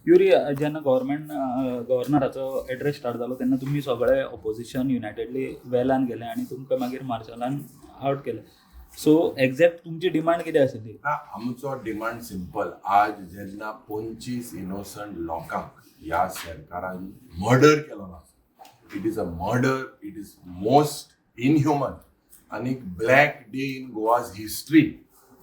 युरी, जेन्ना government गव्हर्नराचो address start जालो तेन्ना तुमी सगळे ऑपोजिशन युनायटेडली वेलान गेले आनी तुमकां मागीर मार्शलान आवट केले. सो एक्झॅक्ट तुमची डिमांड कितें आसली? ना, आमचो डिमांड सिंपल. आज जेन्ना 25 इनोसंट लोकांक ह्या सरकारान मर्डर केलो ना, it is a murder, it is most inhuman आनी black day in Goa's history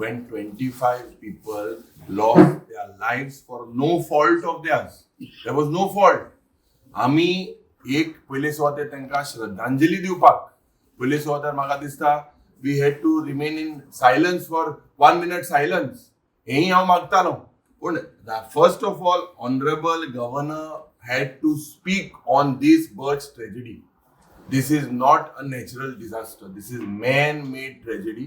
when 25 people lost their lives for no fault of theirs. There was no fault. आमी एक पयले सुवातेर तांकां श्रद्धांजली दिवपाक, पयले सुवातेर म्हाका दिसता we had to remain in silence for one minute silence, हेंय हांव मागतालो. पूण first of all, honourable governor had to speak on this Birch tragedy. This is not a natural disaster. This is man-made tragedy,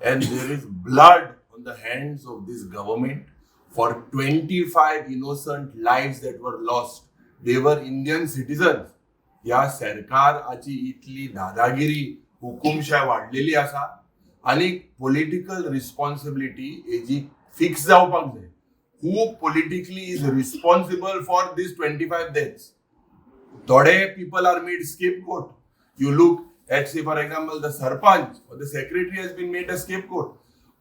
and there is blood on the hands of this government for 25 innocent lives that were lost. They were Indian citizens. ह्या सरकाराची इतली दादागिरी, हुकुमशाय वाडलेली आसा आनी political responsibility हेजी fix जावपाक जाय. Who politically is responsible for this 25 deaths? थोडे people are made scapegoat. You look at, say, for example, the sarpanch or the secretary has been made a scapegoat.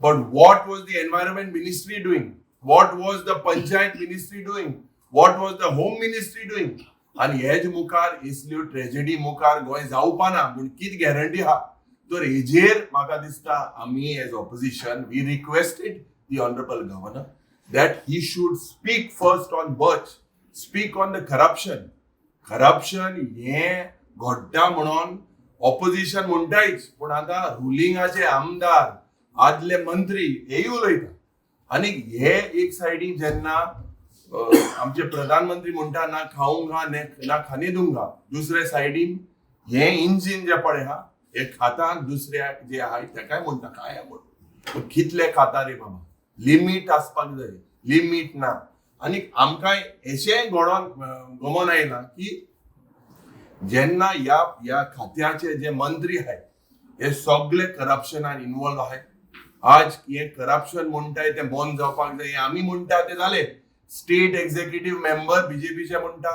But what was the environment ministry doing? What was the panchayat ministry doing? What was the home ministry doing? आनी has मुखार इसल्यो tragedy मुखार गोंय जावपा ना म्हूण कितें guarantee आहा? तर हेजेर म्हाका दिसता आमी as opposition, we requested the honourable governor that he should speak first on Birch, speak on the corruption. Corruption हें घडटा म्हणून ऑपोजिशन म्हणटायच, पूण आतां रुलिंगाचे आमदार, आदले मंत्री हेय उलयता. आनी हे एक सायडीन जेन्ना आमचे प्रधानमंत्री म्हणटा, "ना खाऊंगा ना खाने दूंगा," दुसरे सायडीन हे इंजीन जे पळय आहा, हे खाता, दुसऱ्याक जे आहाय तेकाय म्हणटा काय म्हण. पूण कितले खाता रे बाबा? लिमीट आसपाक जाय, लिमीट ना. आनी आमकां अशेंय घडोन गमोन आयलां की जेन्ना ह्या ह्या खात्याचे जे मंत्री आहाय, हे सगळे करप्शनान इन्वॉल्व आहाय. आज हे करप्शन म्हणटाय ते बंद जावपाक जाय, हे आमी म्हणटा ते जाले. स्टेट एक्झिक्युटीव मेंबर बीजेपीचे म्हणटा,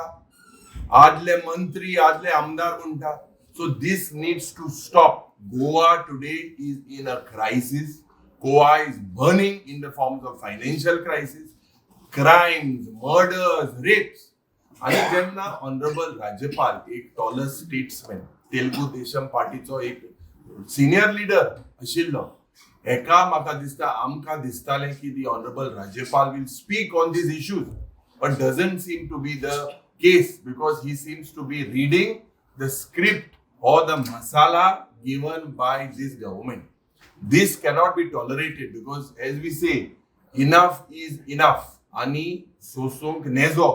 आदले मंत्री, आदले आमदार म्हणटा. So this needs to stop. Goa today is in a crisis. Goa is burning in the forms of financial crisis, crimes, murders, rapes. आणि जेन्ना ऑनरेबल राज्यपाल, एक टॉलस्ट स्टेट्समॅन, तेलुगू देशम पार्टीचो एक सिनियर लिडर आशिल्लो, हेका म्हाका दिसता, आमकां दिसतालें की the honourable राज्यपाल will speak on these issues, but doesn't seem to be the case because he seems to be reading the script or the masala given by this government. This cannot be tolerated because, as we say, enough is enough. आणि सोसूंक नेजो.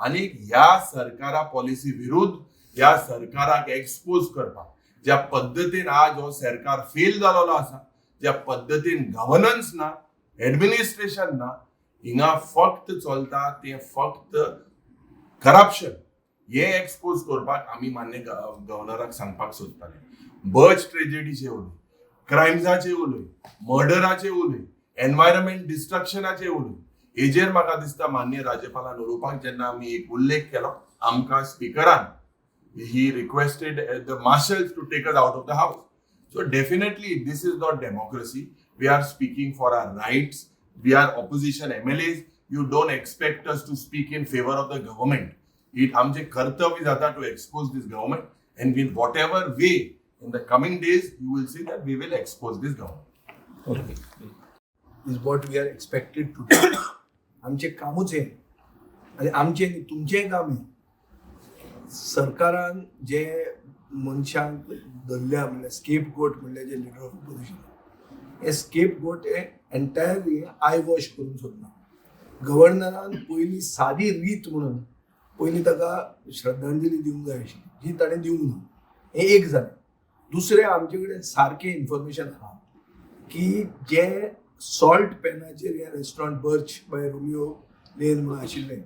आणि ह्या सरकारा policy विरुद्ध, ह्या सरकाराक expose करपाक, ज्या पद्दतीन आज हो सरकार फेल जालेलो आसा, ज्या पद्दतीन गव्हर्नन्स ना, एडमिनिस्ट्रेशन ना, हिंगा फक्त चलता तें फक्त करप्शन, हे एक्सपोज करपाक आमी मान्य गव्हर्नराक सांगपाक सोदताले. बर्च ट्रेजेडीचे उलय, क्रायम्साचे उलय, मर्डराचे उलय, एनवायरमेंट डिस्ट्रक्शनाचे उलय. हेजेर म्हाका दिसता मान्य राज्यपालान उलोवपाक जेन्ना आमी एक उल्लेख केलो, आमकां स्पिकरान he requested the marshals to take us out of the house. So definitely this is not democracy. We are speaking for our rights. We are opposition MLAs. You don't expect us to speak in favor of the government. It आमचे कर्तव्य जाता to expose this government, and in whatever way, in the coming days you will see that we will expose this government. Okay. Is what we are expected to do. आमचें कामूच हें आनी आमचें न्ही, तुमचेंय काम हें. सरकारान जे मनशांक धरल्या, म्हणल्यार स्केप गोट, म्हणल्यार जे लिडर ऑफ ऑपोजिशन, हे स्केप गोट हे एंटायरली I wash करूंक सोदना. गव्हर्नरान पयलीं सादी रीत म्हणून पयलीं ताका श्रद्धांजली दिवंक जाय आशिल्ली, जी ताणें दिवंक ना. हें एक जालें. दुसरें, आमचे कडेन सारकें इन्फॉर्मेशन आहा की जे सॉल्ट पॅनाचेर हें restaurant Birch by Romeo Lane म्हणून आशिल्लें,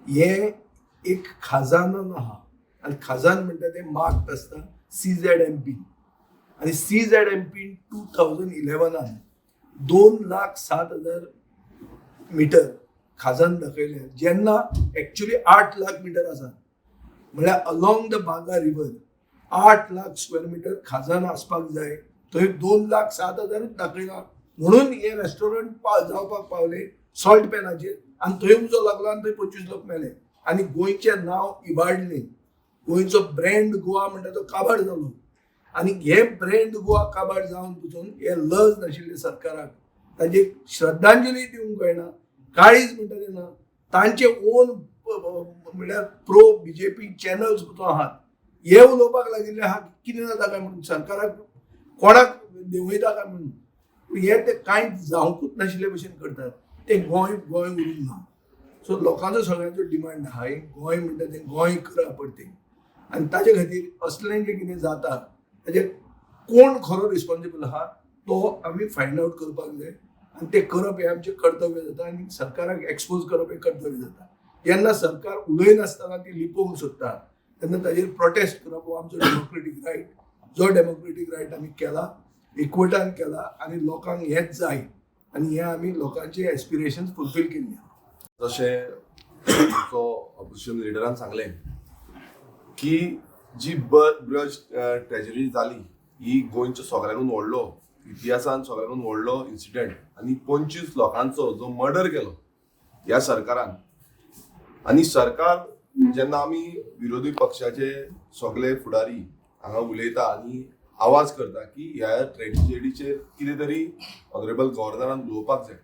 हें एक खाजानान आहा आनी खाजान म्हणटा तें मार्क्ड आसता सीझेड एमपी. आनी सीझेड एमपी 2011 2,07,000 मिटर खाजन दाखयलें जेन्ना एक्चुली 8 लाख मिटर आसा, म्हळ्यार along the Banga river 8 lakh square metre खाजन आसपाक जाय, थंय 2,07,000 दाखयला. म्हणून हे रेस्टॉरंट जावपाक पावले सॉल्ट पॅनाचेर आनी थंय उजो लागलो आनी थंय 25 लोक मेले आनी गोंयचें नांव इबाडलें. गोंयचो ब्रँड गोवा म्हणटा तो काबार जालो आनी हे ब्रँड गोवा काबार जावन पसून हे लज नाशिल्ले सरकाराक तांची श्रद्धांजली दिवंक कळना, काळीज म्हणटा ते ना. तांचे ओन म्हणल्यार प्रो बीजेपी चॅनल्स पसून आहात, हे उलोवपाक लागिल्ले आहा कितें जाता काय म्हणून, सरकाराक कोणाक देंवयता काय म्हणून. हे ते कांय जावंकूच नाशिल्ले भशेन करतात, ते गोंय गोंय उरूंक ना. सो लोकांचो सगळ्यांचो डिमांड आहा गोंय म्हणटा तें गोंय करा परतें. आनी ताजे खातीर असलें जें कितें जाता ताजेर कोण खरो रिस्पॉन्सिबल आहा तो आमी फायंड आवट करपाक जाय आनी तें करप हें आमचें कर्तव्य जाता आनी सरकाराक एक्सपोज करप हें कर्तव्य जाता. जेन्ना सरकार उलयनासतना ती लिपोवंक सोदता तेन्ना ताजेर प्रोटेस्ट करप हो आमचो डेमोक्रेटीक रायट, जो डेमोक्रेटीक रायट आमी केला, एकवटान केला आनी लोकांक हेंच जाय आनी हें आमी लोकांचे एस्पिरेशन्स फुलफील केल्ले. जशें तुमचो ऑपोजिशन लिडरान सांगलें की जी ब्रज ट्रेजडी जाली ही गोंयचो सगळ्यांकून व्हडलो इतिहासान सगळ्यांकून व्हडलो इन्सिडंट आनी 25 लोकांचो जो मर्डर केलो ह्या सरकारान. आनी सरकार जेन्ना आमी विरोधी पक्षाचे सगळे फुडारी हांगा उलयता आनी आवाज करता की ह्या ट्रेजेडीचेर कितें तरी ऑनरेबल गव्हर्नरान उलोवपाक जाय,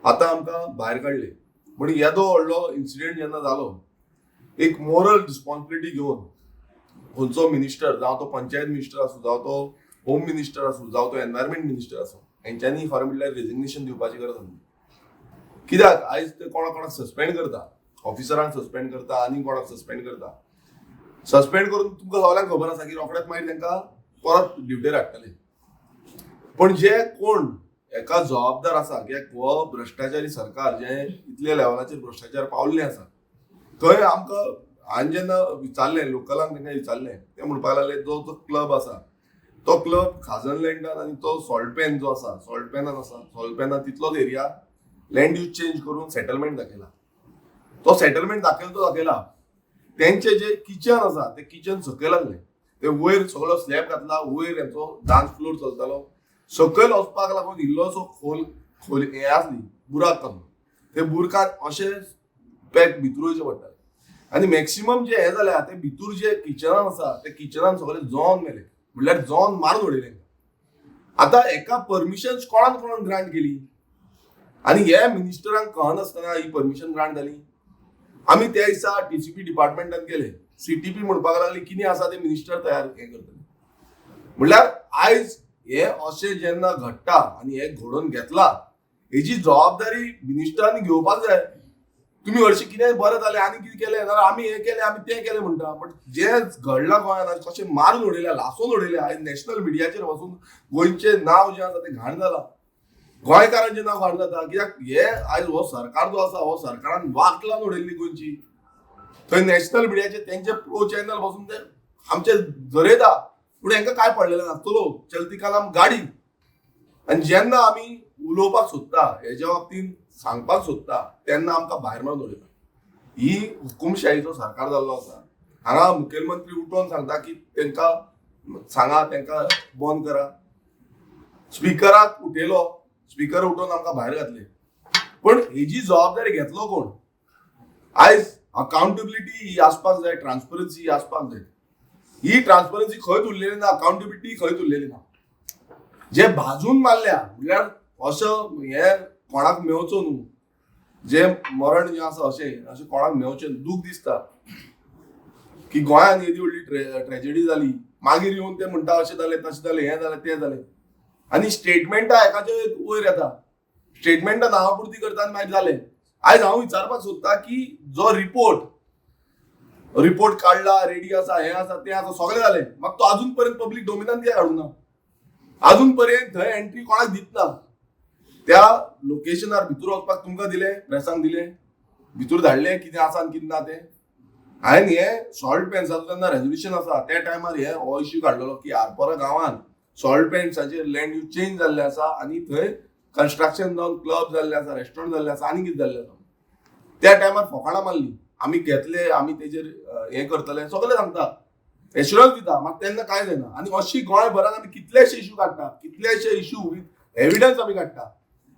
आतां आमकां भायर काडले. पूण येदो व्हडलो इन्सिडंट जेन्ना जालो, एक मोरल रिस्पॉन्सिबिलिटी घेवन खंयचो मिनिस्टर, जावं तो पंचायत मिनिस्टर आसूं, जावं तो होम मिनिस्टर आसूं, जावं तो एनवायरमेंट मिनिस्टर आसूं, हेंच्यांनी खरें म्हणल्यार रेजिग्नेशन दिवपाची गरज आसली. कित्याक आयज ते कोणा कोणाक सस्पेंड करता, ऑफिसरांक सस्पेंड करता आनी कोणाक सस्पेंड करता. सस्पेंड करून तुमकां सगळ्यांक खबर आसा की रोखडेच मागीर तांकां परत ड्युटेर हाडटले. पण जे कोण एका जबाबदार आसा की हो भ्रश्टाचारी सरकार जे इतले लेवलाचेर भ्रश्टाचार पावल्ले आसा, थंय आमकां हांवें जेन्ना विचारलें लोकलांक, तेंकां विचारलें, ते म्हणपाक लागले जो जो क्लब आसा तो क्लब खाजन लँडान आनी तो सॉल्ट पॅन जो आसा सॉल्ट पॅनान आसा, सॉल्ट पॅनान तितलोच एरिया लँड यूज चेंज करून सेटलमेंट दाखयला. तो सेटलमेंट दाखयला तो दाखयला, तेंचे जे किचन आसा ते किचन सकयल आसलें, ते वयर सगळो स्लॅब घातला, वयर हेंचो डान्स फ्लोर चलतालो, सकयल वचपाक लागून इल्लोसो खोल खोल हें आसली बुराक कसलो, ते बुरकान अशें पॅक भितर वयचें पडटालें. आनी मॅक्सिमम जे हें जाल्या ते भितर जे किचनान आसा ते किचनान सगळे जॉन मेले, म्हणल्यार जॉन मारून उडयले. आतां एका परमिशन कोणान कोणान ग्रांट केली आनी हे मिनिस्टरांक कळनासतना ही परमिशन ग्रांट जाली. आमी त्या दिसा टीसीपी डिपार्टमेंटान गेले, सीटीपी म्हणपाक लागली कितें आसा ते मिनिस्टर तयार हें करतले. म्हणल्यार आयज हे अशें जेन्ना घडटा आनी हे घडोवन घेतला हेजी जबाबदारी मिनिस्टरांनी घेवपाक जाय. तुमी हरशीं कितें बरें जालें आनी कितें केलें जाल्यार आमी हें केलें आमी तें केलें म्हणटा, बट जें घडलां गोंयांत कशें मारून उडयल्या, लासून उडयल्या, आयज नॅशनल मिडियाचेर वचून गोंयचें नांव जें आसा तें घाण जालां, गोंयकारांचें नांव घाण जाता. कित्याक हे आयज हो सरकार जो आसा हो सरकारान वाट लावन उडयल्ली गोंयची. थंय नॅशनल मिडियाचेर तेंचे प्रो चॅनल बसून ते आमचे झरयता, पूण हेंकां कांय पडलेलें ना, चलो चलती कलाम गाडी. आनी जेन्ना आमी उलोवपाक सोदता हेज्या बाबतींत सांगपाक सोदता तेन्ना आमकां भायर मारून उडयता. ही हुकुमशाहीचो सरकार जाल्लो आसा. हांगा मुखेलमंत्री उठोवन सांगता की तेंकां सांगा, तेंकां बंद करा, स्पिकराक उठयलो, स्पिकर उठोवन आमकां भायर घातले. पण हेजी जबाबदारी घेतलो कोण? आयज अकाउंटेबिलिटी ही आसपाक जाय, ट्रान्सपरन्सी ही आसपाक जाय. ही ट्रान्सपरन्सी खंयच उरलेली ना, अकाउंटेबिलिटी खंयच उरलेली ना. जे भाजून मारल्या म्हणल्यार असो हे कोणाक मेवचो न्हू, जे मरण जें आसा अशें अशें कोणाक मेवचें, दूख दिसता की गोंयांत येदी व्हडली ट्रेजेडी जाली, मागीर येवन ते म्हणटा अशें जालें तशें जालें हें जालें तें जालें, आनी स्टेटमेंटां एकाचे वयर येता, स्टेटमेंटां नांवापुरती करता आनी मागीर जालें. आयज हांव विचारपाक सोदता की जो रिपोर्ट काडला, रेडी आसा, हें आसा तें आसा, सगळें जालें, म्हाका तो अजून पर्यंत पब्लीक डोमेनान कित्याक हाडूंक ना? अजून पर्यंत थंय एंट्री कोणाक दितना, त्या लोकेशनार भितर वचपाक तुमकां दिलें, प्रेसांक दिलें, भितर धाडलें, कितें आसा आनी कितें ना तें. हांवें हें सॉल्ट पॅन्साचो जेन्ना रेजोल्युशन आसा त्या टायमार हे हो इश्यू काडलेलो की आरपोरा गांवांत सॉल्ट पॅन्साचेर लँड यूज चेंज जाल्लें आसा आनी थंय कन्स्ट्रक्शन जावन क्लब जाल्ले आसा, रेस्टॉरंट जाल्ले आसा, आनी कितें जाल्लें आसा. त्या टायमार फोकाणां मारली, आमी घेतले, आमी तेजेर हें करतले, सगळें सांगता, एश्युरन्स दिता, मात तेन्ना कांय जायना. आनी अशी गोंयभरान आमी कितलेशे इशू काडटा, कितलेशे इशू विथ एविडन्स आमी काडटा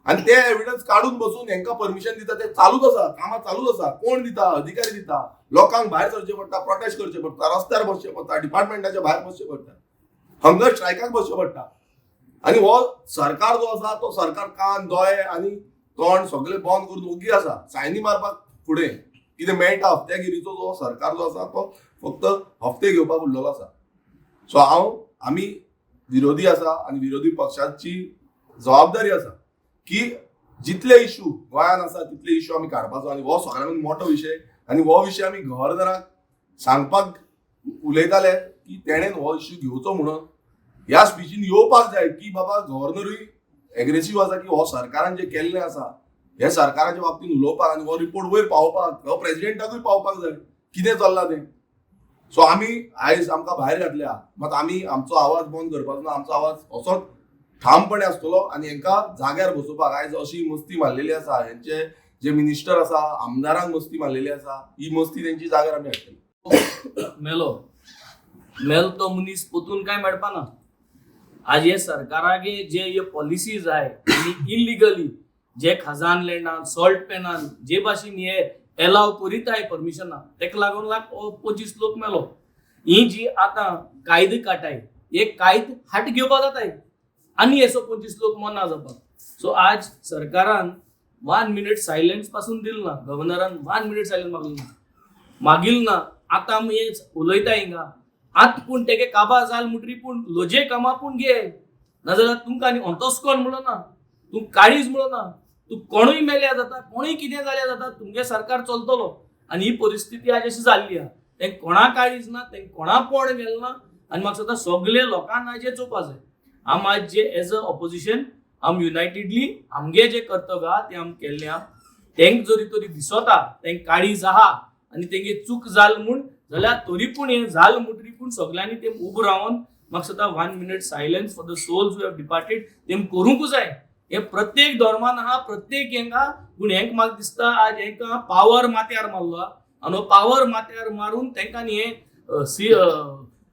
आनी ते एविडन्स काडून बसून हेंकां परमिशन दिता, ते चालूच आसा, कामां चालूच आसा. कोण दिता? अधिकारी दिता. लोकांक भायर सरचें पडटा, प्रोटेस्ट करचें पडटा, रस्त्यार बसचें पडटा, डिपार्टमेंटाच्या भायर बसचें पडटा, हंगर स्ट्रायकाक बसचें पडटा. आनी हो सरकार जो आसा तो सरकार कान, दोळे आनी तोंड सगळें बंद करून ओगी आसा. सायनी मारपाक फुडें कितें मेळटा. हप्त्यागिरीचो जो सरकार जो आसा तो फक्त हप्ते घेवपाक उरलेलो आसा. सो हांव, आमी विरोधी आसा आनी विरोधी पक्षाची जबाबदारी आसा की जितले इशू गोंयांत आसा तितले इशू आमी काडपाचो. आनी हो सगळ्यांत मोठो विशय आनी हो विशय आमी गव्हर्नराक सांगपाक उलयताले की तेणेन हो इशू घेवचो म्हणून ह्या स्पिचीन येवपाक जाय की बाबा गव्हर्नरूय एग्रेसीव आसा की हो सरकारान जे केल्लें आसा हे सरकाराच्या बाबतींत उलोवपाक आनी हो रिपोर्ट वयर पावोवपाक, हो प्रेजिडेंटाकूय पावपाक जाय कितें चल्लां तें. सो आमी आयज आमकां भायर घातल्या, मात आमी आमचो आवाज बंद करपाचो ना. आमचो आवाज असोच ठामपणे आसतलो आनी हेंकां जाग्यार बसोवपाक आयज अशी मस्ती मारलेली आसा. हेंचे जे मिनिस्टर आसा, आमदारांक मस्ती मारलेली आसा, ही मस्ती तेंची जाग्यार आमी हाडटले. मेलो मेलो तो मनीस पोतून काय मेळपाना. आज हे सरकारागे जे हे पॉलिसीज आहाय आनी इलिगली जे खजान लँडान, सॉल्ट पेनान जे भाशेन हे एलाव करीताय परमिशना, तेका लागून लाग 25 लोक मेलो. ही जी आतां कायदे काटाय, हे कायदे हाट घेवपा जाताय आनी हेसो 25 लोक मरना जावपाक. सो आज सरकारान वन मिनिट सायलन्स पासून दिल ना, गव्हर्नरान वन मिनिट सायलन्स मागली ना, मागील ना. आतां आमी हे उलयता हिंगा आत, पूण तेगे काबार जाल म्हणटरी पूण लजे कामां पूण घे, नाजाल्यार तुमकां आनी अंतस्कर्ण म्हणून ना, तूं काळीज म्हणून ना, तूं कोणूय मेल्यार जाता, कोणूय कितें जाल्यार जाता, तुमगे सरकार चलतलो. आनी ही परिस्थिती आज अशी जाल्ली आहा. तें कोणा काळीज ना, तें कोणा पोण गेलें ना. आनी म्हाका दिसता सगळे लोकांक आयज हें चोवपा जाय. आम आज जे एज अ ऑपोजिशन आम युनायटेडली आमगे जे कर्तव्य आहा तें आम केल्लें आहा. तेंक जरी तरी दिसता तेंक काळीज आहा आनी तेंगे चूक जाल म्हूण जाल्यार तरी पूण हें जाल म्हणटरी पूण सगळ्यांनी तें उबो रावन म्हाका दिसता one minute silence for the souls who have departed तें करूंकूच जाय. हें प्रत्येक धर्मान आहा, प्रत्येक हेंका. पूण हेंक म्हाका दिसता आज हेंकां पावर माथ्यार मारलो आहा आनी हो पावर माथ्यार मारून तेंकां हें सी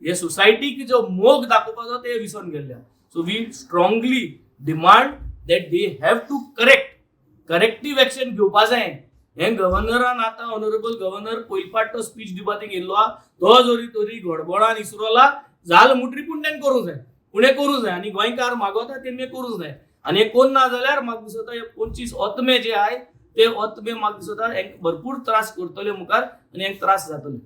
हे सोसायटीक जो मोग दाखोवपाचो ते विसरून गेल्ले. So we strongly demand that they have to corrective action घेवपा जाय. हें गव्हर्नरान आतां ऑनरेबल गव्हर्नर पयले फावट तो स्पीच दिवपा थिंग येयल्लो आहा, तो जरी तरी गडबडान इसरोला जाल म्हणटरी पूण तेणें करूंक जाय, पूण हें करूंक जाय. आनी गोंयकार मागोता तेणी हें करूंक जाय. आनी हें कोन्ना जाल्यार म्हाका दिसता हे 25 ओतमे जे आहाय ते ओतमे म्हाका दिसता हेंक भरपूर त्रास करतले मुखार आनी हेंक त्रास जातले.